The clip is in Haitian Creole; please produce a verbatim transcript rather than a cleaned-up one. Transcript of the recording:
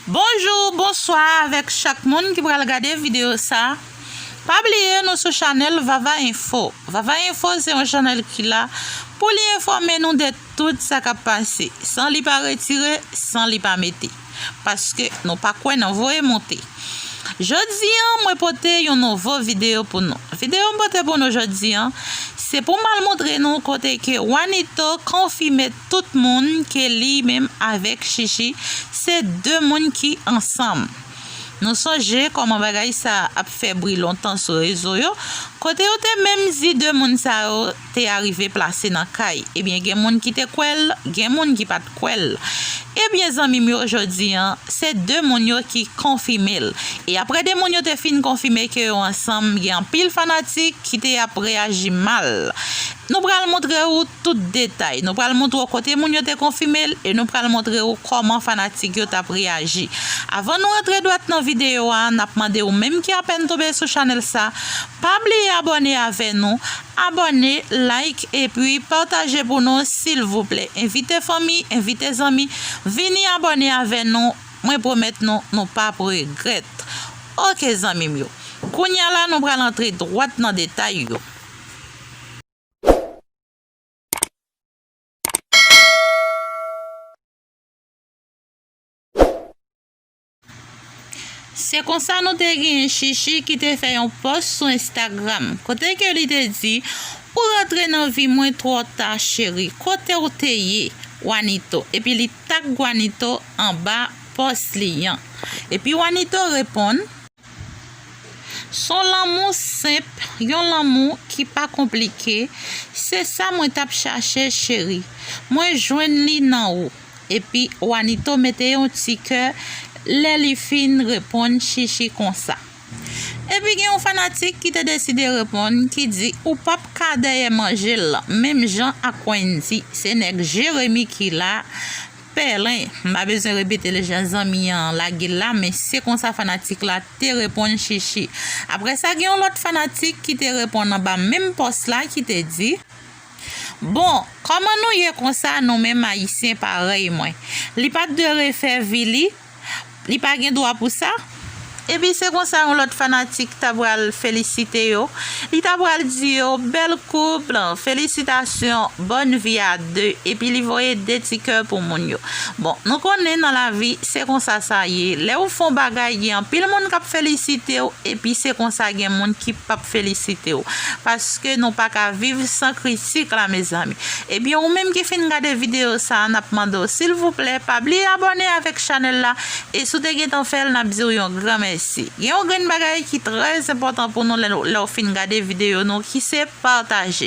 Bonjou, bonswa avèk chak moun ki pral gade videyo sa. Pa bliye nou sou chanèl Vava Info. Vava Info se yon chanèl ki la pou li enfòme nou de tout sa k ap pase, san li pa retire, san li pa mete. Paske nou pa kwè nan voye monte. Jodi an, mwen pote yon nouvo videyo pou nou. Videyo m pote pou nou jodi an, se pou m al montre nou kote ke Wanito konfime tout moun ke li menm avèk Chichi se de moun ki ansanm. Nou sonje kòman bagay sa ap fè bri lontan sou rezo yo, kote yo te menm di de moun sa yo te arive plase nan kay. Ebyen, gen moun ki te kwè l, gen moun ki pa t kwè l. Ebyen, zanmi m yo, jodi an, se de moun yo ki konfime l. E apre de moun yo te fin konfime ke yo ansanm, gen anpil fanatik ki te ap reyaji mal. Nou pral montre ou tout detay. Nou pral montre w kote moun yo te konfime l e nou pral montre w kòman fanatik yo t ap reyaji. Avan nou rantre dwat nan videyo a, n ap mande ou menm ki apèn tonbe sou chanèl sa, pa bliye abòne avè nou, abòne, like, epi pataje pou nou, silvouplè. Envite fanmi, envite zanmi, vini abòne avè nou. Mwen pwomèt nou, nou p ap regrèt. Oke, zanmi m yo. Kounye a la, nou pral antre dwat nan detay yo. Se konsa nou te gen Chichi ki te fè yon pòs sou Instagram, kote ke li te di, "Ou rantre nan vi mwen twò ta, cheri, kote w te ye, Wanito?" Epi li tag Wanito anba pòs li an. Epi Wanito reponn, "S on lanmou senp, yon lanmou ki pa konplike, se sa mwen t ap chache, cheri. Mwen jwenn li nan ou." Epi Wanito mete yon ti kè lè li fin reponn Chichi konsa. Epi gen yon fanatik ki te deside reponn, ki di, "Ou p ap ka dèyè manje l, menm jan ak Wendy, se nèg Jeremi ki la, pèlen." M pa bezwen repete l jan zanmi an lage l la, men se konsa fanatik la te reponn Chichi. Apre sa, gen yon lòt fanatik ki te reponn anba menm pòs la ki te di, "Bon, kòman nou ye konsa, nou menm Ayisyen parèy mwen? Li pa t dwe refè vi li? Li pa gen dwa pou sa?" Epi se konsa yon lòt fanatik ta pral felisite yo. Li ta pral di yo, "Bèl koup, felisitasyon, bonne vie à deux." Epi li voye de ti kè pou moun yo. Bon, nou konnen nan lavi, se konsa sa ye. Lè ou fè yon bagay, gen anpil moun k ap felisite w, epi se konsa gen moun ki p ap felisite w. Paske nou pa ka viv san kritik la, mezanmi. Ebyen, ou menm ki fin gade videyo sa a, n ap mande w, silvouplè, pa bliye abòne avèk chanèl la. E si w te gentan fè l, n ap di w yon gran mèsi. Gen yon grenn bagay ki trè enpòtan pou nou lè, lè w fin gade videyo nou, ki se pataje.